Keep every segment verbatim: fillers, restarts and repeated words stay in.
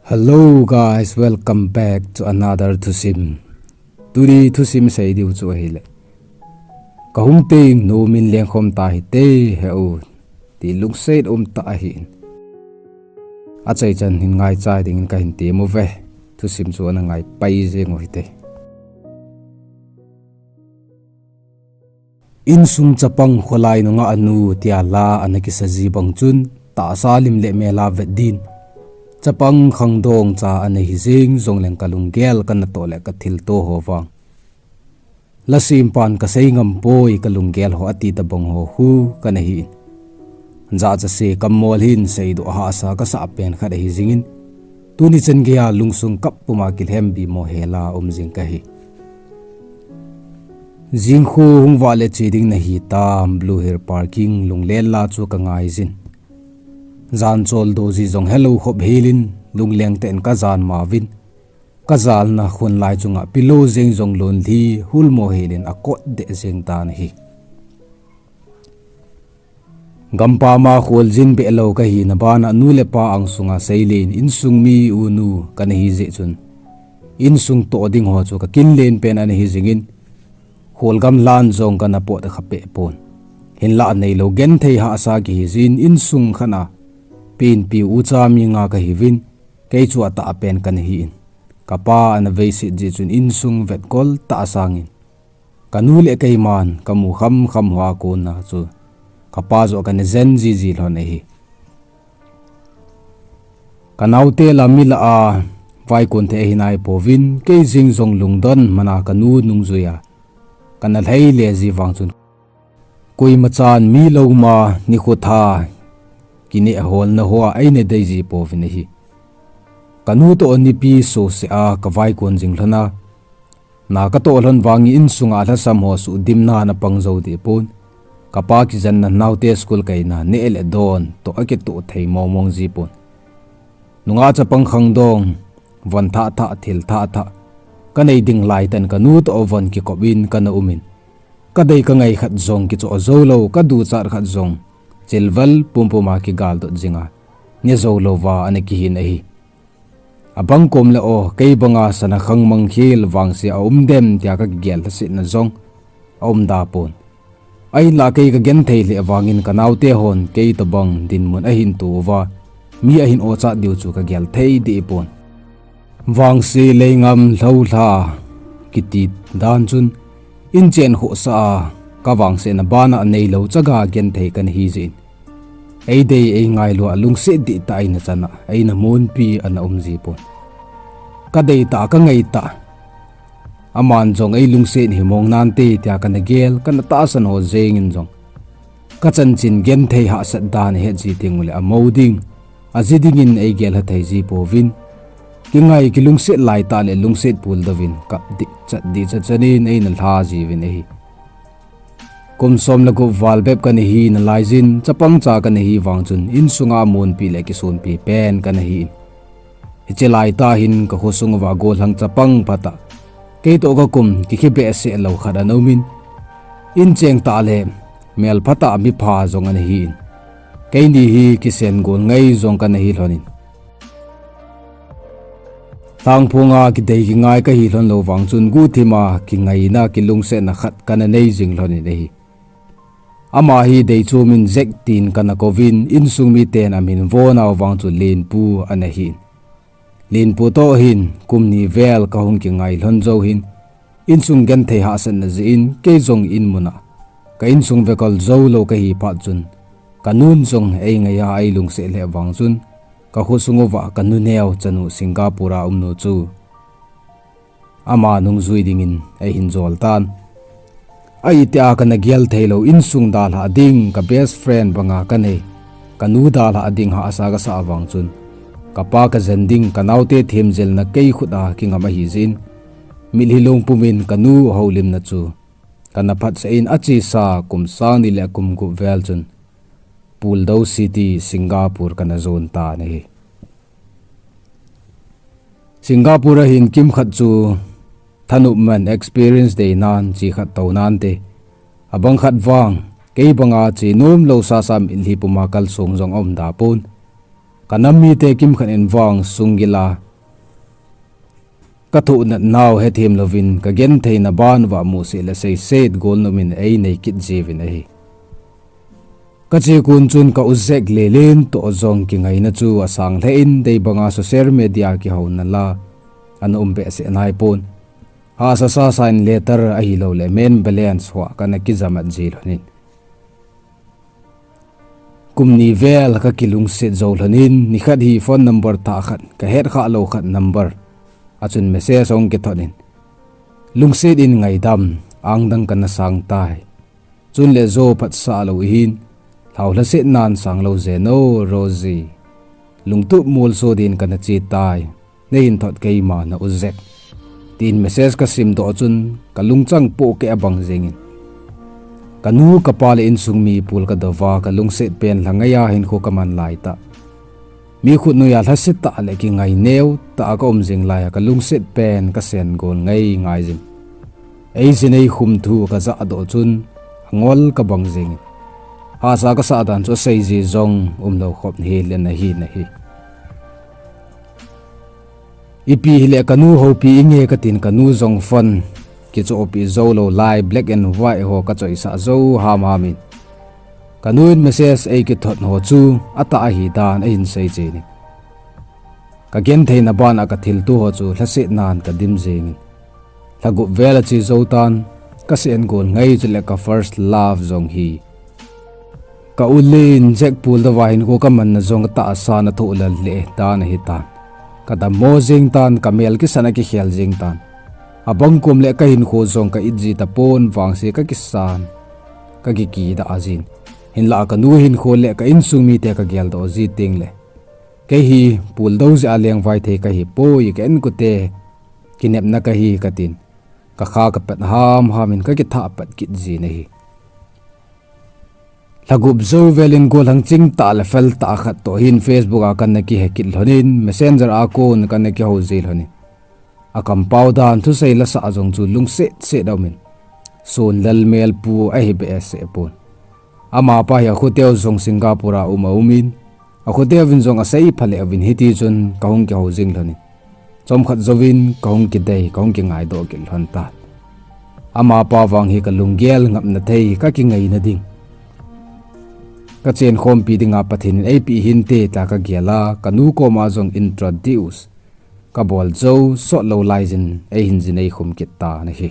Hello guys, welcome back to another thusim. Tuni thusim sei diu chu ahile, ka hung teng nu min lengkhom ta hite heu ti lungset um ta ahin. Achaichan hin ngaichai dingin kahin tem uve. Thusim chu ana ngai pai jeng u hite. Insung chapang kholai nunga anu tia la ana kisa ji bang chun, tahsa lim le mel a vet din, chapang khangdong cha ana hi jeng jongleng ka lunggel kana toh le ka thilto ho vang, la simpan ka sei ngam poi, ka lunggel ho ati tabang ho khu kana hi in. Jachat se kammol hin seidoh hahsa kasa pen khat ahi jingin, tuni chan geiya lungsung kap puma kilhem bimo hela um jing kahi. Jingkhu hung vah le che ding nahi tam, Blue Hill Parking lunglen la chu ka ngai jin. Jan choldo ji jong helou khop helin, lungleng tah in ka jan mauvin, ka jalna khun lai chunga pillow jeng jong lonlhi hulmo helin akot deh jeng tan ahi. Gampam a kholjin behlou kahina bana nu le pa angsunga seilen insung mi u nu kana hi jeh chun, insung toh ding ho chu ka kinlen pen ana hi jingin, kholgam lhan jong kana pot kha peh pon. Hinlah neilou genthei hahsa kihi jin insung khat a penpi ucha mi nga kahiuvin, kei chu atah pen kana hi in. Ka pa ana veiset jeh chun insung vetkol tah sangin, ka nu le keiman ka mu khamkham hoa kona chu ka pa joh kana jen jiji lhon ahi. Ka naote la mi lah a vaikon thei ahi nai pouvin, kei jeng jong lungdon mana ka nu nungjui a kana lhai le ji vang chun, koima chan mi lou ma nikho tha kineh holna hoa eina dei ji pouvin ahi. Ka nu toh nipi sosea ka vaikon jing lhon a, na ka toh lhon vangin insunga lhasam ho suhdimna ana pang jou deh pon. Ka pa kijenna, naote school kaina, neh le don toh akitoh thei mong mong ji pon. Nungah chapang khangdong, von thah thah, thil thah thah ka nei ding lai tah in ka nu toh von kikop in kana um in, ka dei ka ngai khat jong kichoh jou lou, ka duchat khat jong chilval pumpum a kigaldot jinga, ne jou louva ana kihin ahi. Abang kom le o, kei banga sana khangmang khel vangse aum dem tia ka kigel lhasetna jong aum da pon. Ahinlah kei ka genthei lheh vangin ka naote hon kei tobang dinmun ahin to uva, mi ahin ochat diu chu ka gel thei deh pon. Vangse leingam lhoulha kiti dan chun, inchen khohsah a ka vangsetna bana neilou chaga genthei kana hi jeh in, eidei eingailua lungset dihtah a eina chan a, eina monpi ana um ji pon. Ka deitah, ka ngaitah, aman jong eilungset hi mong nante tia kana gel, kana tahsan ho jengin jong, ka chanchin genthei hahsat dan ahet ji teng uleh amou ding, aji dingin eigel lha thei ji pouvin, kingai kilungset laitah le lungset puldouvin kap dihchat dihchat chanin eina lha jiuvin ahi. Kum som le gup val bep kana hi nalaijin, chapang cha kana hi vang chun insunga monpi le kisonpi pen kana hi in, hiche laitah hin ka khosung uva gollhang chapang phatah, kei toh ka kum kikhe behseh lou khat ana um in, incheng tah le melphatah mipha jong ana hi in, keini hi kisen gol ngai jong kana hi lhon in, lhangphonga kidei kingai kahi lhon lou vang chun guhthima kingaina kilungsetna khat kana nei jing lhon in ahi. Ama hi deichom in Jack tin kana kouvin, insung miten amin von nau vang chu Lenpu ana hi in. Lenpu toh hin kum ni vel ka hung kingai lhon jou hin, insung genthei hahsatna jeh in kei jong inmun a ka insung vekol jou lou kahi phat chun, ka nun jong eingai a eilungset lheh vang chun, ka khosung uva ka nu neo chanu Singapore a umnu chu ama nungjui dingin eihin jol tan. Ahitia kana gel theilou insung dalhah ding ka best friend banga kanei, ka nu dalhah ding hahsa kasah vang chun, ka pa kajen ding, ka naote themjilna kei khut a kingam ahi jeh in, mitlhi lungpum in ka nu houlimna chu kana phatsah in, achesa kum sang ni le kum gup vel chun Puldou City, Singapore kana jon tan ahi. Singapore a hin kimkhat chu thanopman experience deinan che khat tou nante. Abang khat vang, kei banga che nomlou sasa mitlhi puma kalsong jong aum da pon. Ka nam mite kimkhat in vang sunggil a ka thoh nat nau hethem louvin, ka genthei na ban uva musit le seiset golnop in ei nei kit jiuvin ahi. Ka chekun chun ka u Jack le Len toh jong kingaina chu asang lheh in, dei banga social media kihouna la ana um behseh nai pon. Hahsa sasa in letter ahilou le main balance hoa kana kijamat ji lhon in. Kum ni vel ka kilungset jou lhon in, nikhat hi phone number thah khat, ka het kha lou khat number a chun message ahung kithot in, lungset in ngaidam, angdang kana sang tai. Chun le jo phatsah lou ihin, lhau lhaset nan sang lou jeng o, Rosie. Lungtup molso din kana che tai. Nei hin thot keima na u Jack, tin message ka sim doh chun ka lungchang pohkeh abang jeng in, ka nu ka pa le insung mi pul ka dou va, ka lungset pen lha ngai a hinkho ka man lai tah. Mi khut noi a lhaset tah le kingai neo tah a ka um jing lai a ka lungset pen ka sen gol ngai ngai jin. Ei jin ei khum thu ka ja doh chun angol ka bang jing in, hahsa ka sah dan chu asei ji jong umlou khop hi le nahi nahi. Ipi hile ka nu houpi inge ka tin, ka nu jong phone kichohpi jou lou lai, black and white ho ka choisah jou ham ham in. Ka nu in message ei kithot ho chu atah ahi dan ahin sei chen in, ka genthei na ban a ka thilto ho chu lhaset nan ka dim jeng in. Lha gup vel a che jou tan, ka sen gol ngai chu le ka first love jong hi. Ka u Len Jack pul dou va hinkho ka man na jong ka tahsa na thoh lal le dan ahi tan. Ka dammo jing tan, ka mel kisan a kikhel jing tan. Abang kom le ka hinkho jong ka it ji tapon, vangse ka kisan, ka kiki da a jin. Hinlah ka nu hinkho le ka insung mite ka gel doh ji teng le, kei hi pul dou jeh a lengvai thei ka hi poi, ka inkote kinepna ka hi ka tin, ka kha ka pat ham ham in ka kithah pat kit jin ahi. Lha gup jou vel in gollhang ching tah le fel tah khat toh hin Facebook a kana kihe kit lhon in, Messenger a kon kana kihou ji lhon in, a kampau dan thusei la sah jong chu lungset set a um in, sun lal mel pu ahi behseh pon. Amapa hi a khoteu jong Singapore a um a um in, a khoteu vin jong asei pha le uvin, hiti chun ka hung kihou jing lhon in, chomkhat jouvin ka hung kidei, ka hung kingai doh kit lhon tan. Amapa vang hi ka lunggel ngapna thei, ka kingaina ding, ka chenkhompi dinga Pathen in eipeh hinte tia ka gel a, ka nu koma jong introduce ka bol jou sot lou lai jin ei hin jin ei khum kit tan ahi.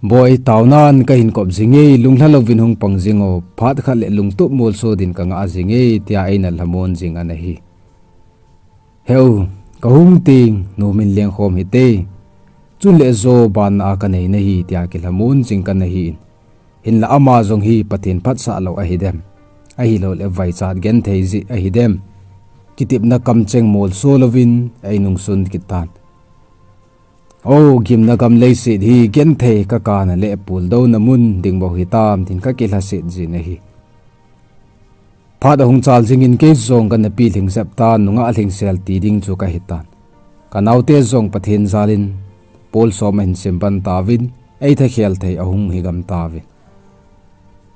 Boi, taonan ka hin kop jing e, lunglha louvin hung pang jing o, phat khat le lungtup molso din ka ngah jing e, tia eina lhamon jing ana hi. Heu, ka hung teng, nu min lengkhom hite. Chun le jo banna a ka nei na hi, tia kilhamon jing ka na hi in. Hinlah ama jong hi Pathen phatsah lou ahi dem, ahilou le vaichat genthei jeh ahi dem, kitepna kamcheng molso louvin ei nungsun kit tan. O, gimna gam leiset hi genthei ka kana le puldouna mun ding bou hitam tin ka kilhaset jin ahi. Phat ahung chal jingin kei jong ka napi lhing jep tan, nungah lhing sel ti ding chu ka hitan. Ka naote jong Pathen jalin Paul som ahin sim pan tauvin, ei thakhel thei ahung hi gam tauvin.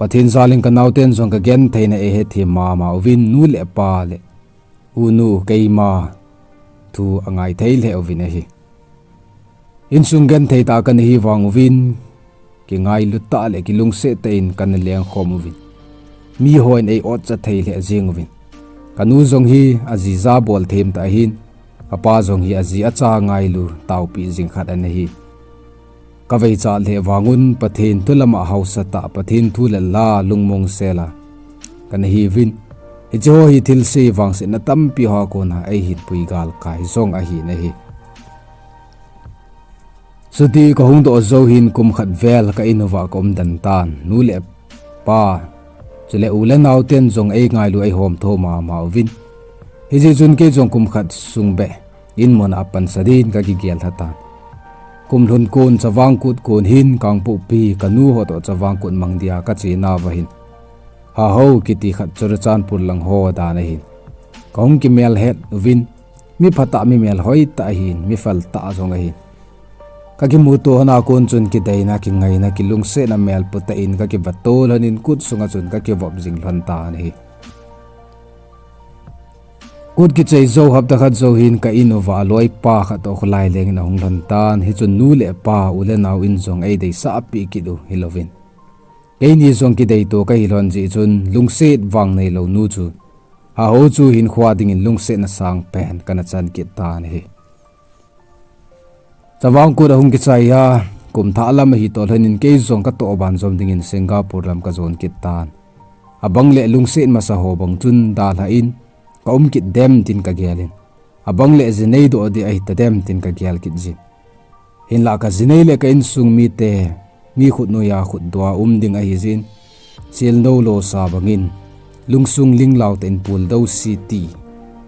Pathen jalin ka naoten jong ka gentheina ei hethem mama uvin, nu le pa le u nu keima thu angai thei lheh uvin ahi. Insung genthei tah ka na hi vang uvin, kingailu tah le kilungset tah in ka na lengkhom uvin, mihon ei otcha thei lheh jing uvin. Ka nu jong hi aji ja bol them tah ahin, ka pa jong hi aji acha ngailu taopi jing khat ana hi. Ka veichat lheh vangun Pathen thu lama hausa tah, Pathen thu le la lungmong sela ka na hi uvin, hiche ho hi thilse vangsetna tampi hoa kona ei hin pui galkai jong ahi nahi. Chuti ka hung doh jou hin kum khat vel ka in uva ka um den tan, nu le pa, chule u le naoten jong ei ngailu ei homtho mama uvin. Hijeh chun kei jong kum khat sung beh in mun a pansa din ka kigel lha tan. Kum lhun kon Chavang Kut kon hin Kangpokpi ka nu ho toh Chavang Kut mang dia ka che nauva hin, Haho kiti khat Churachandpur lang ho dan ahin, ka hung kimel het uvin, mi phatah mi melhoi tah ahin, mi phal tah jong ahin. Ka kimuto lhon a kon chun kideina, kingaina, kilungsetna mel putah in ka kivato lhon in kut sunga chun ka kivop jing lhon tan ahi. Mut kichai jou hapta khat jou hin ka in uva aloipa khat toh kholai lengin ahung lhon tan, hichun nu le pa u le nao in jong eideisah pi kit u hilouvin, keini jong kidei to kahi lhon jeh chun lungset vang neilou nu chu Haho chu hinkho a dingin lungsetna sangpen kana chan kit tan ahi. Chavang Kut ahung kichai a, kum thah lam ahi toh lhonin kei jong katoh banjom dingin Singapore lam kajon kit tan. Abang le lungset masa ho bang chun dalhan ka um kit dem tin kagel in, abang le jinei doh ding ahi tadem tin kagel kit jin. Hinlah kajinei le ka insung mite, mi khut noiya khut doh a um ding ahi jin, chilnou losa bangin, lungsung linglou tah in puldou siti,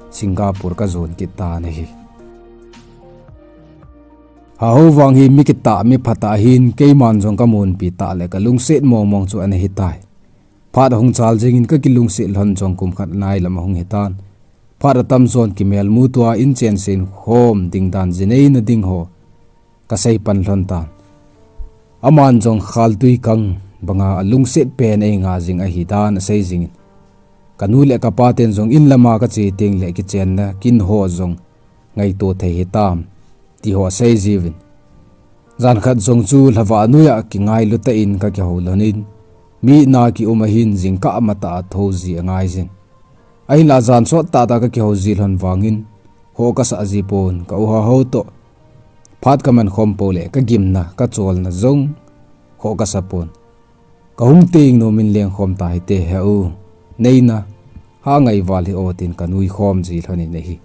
Singapore kajon kit tan ahi. Haho vang hi mi kitah mi phatah ahin, keiman jong kamunpi tah le kalungset mongmong chu ana hitai. Phat ahung chal jingin kakilungset lhon jong kum khat nai lam ahung hitan. Phat atamjon kimelmu tua inchen sen khom ding dan jineina ding ho kasei pan lhon tan. Aman jong khaltui kang banga alungset pen einga jing ahi dan asei jingin, kanu le kapa ten jong in lama kache teng le kichenna kin ho jong ngaito thei hitam, ti ho asei jiuvin. Jan khat jong chu lhavah noiya kingailu tah in kakihou lhonin, mi na kium ahin jingkah matah a thou ji angai jin. Ahinlah jan sot tahtah kakihou ji lhon vangin, ho kasah ji pon, ka u Haho toh phat kaman khom pou le kagimna, kacholna jong ho kasa pon. Kahung teng nomin lengkhom tahite he u, neina ha ngaival hih o tin kanui khom ji lhonin ahi.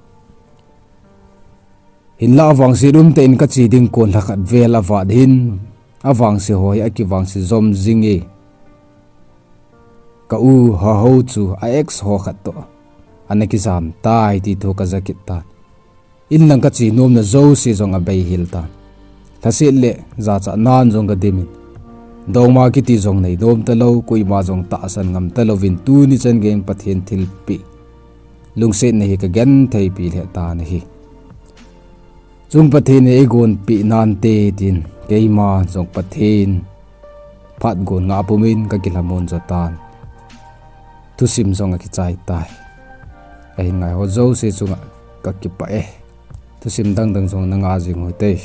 Hinlah avangset umtah in kache ding kon lhakhat vel avat hin, avangse ho hi akivangse jom jinge. Ka u Haho chu a ex ho khat toh ana kijam tai ti thu kaja kit tan. Inlang kache nomna jouse jong abeihel tan. Lhaset le jachatnan jong kadimin, dongma kiti jong neinom talou, koima jong tahsan ngam talouvin tuni chan geiyin Pathen thilpeh lungsetna hi kagentheipi lheh tan ahi. Chung Pathen in eigonpeh nante tin, keima jong Pathen phat gon ngah pumin kakilhamon jo tan. Thusim jong akichai tai. Ahin ngaiho jouse chunga kakipah e. Thusim dangdang jong nanga jing uhite.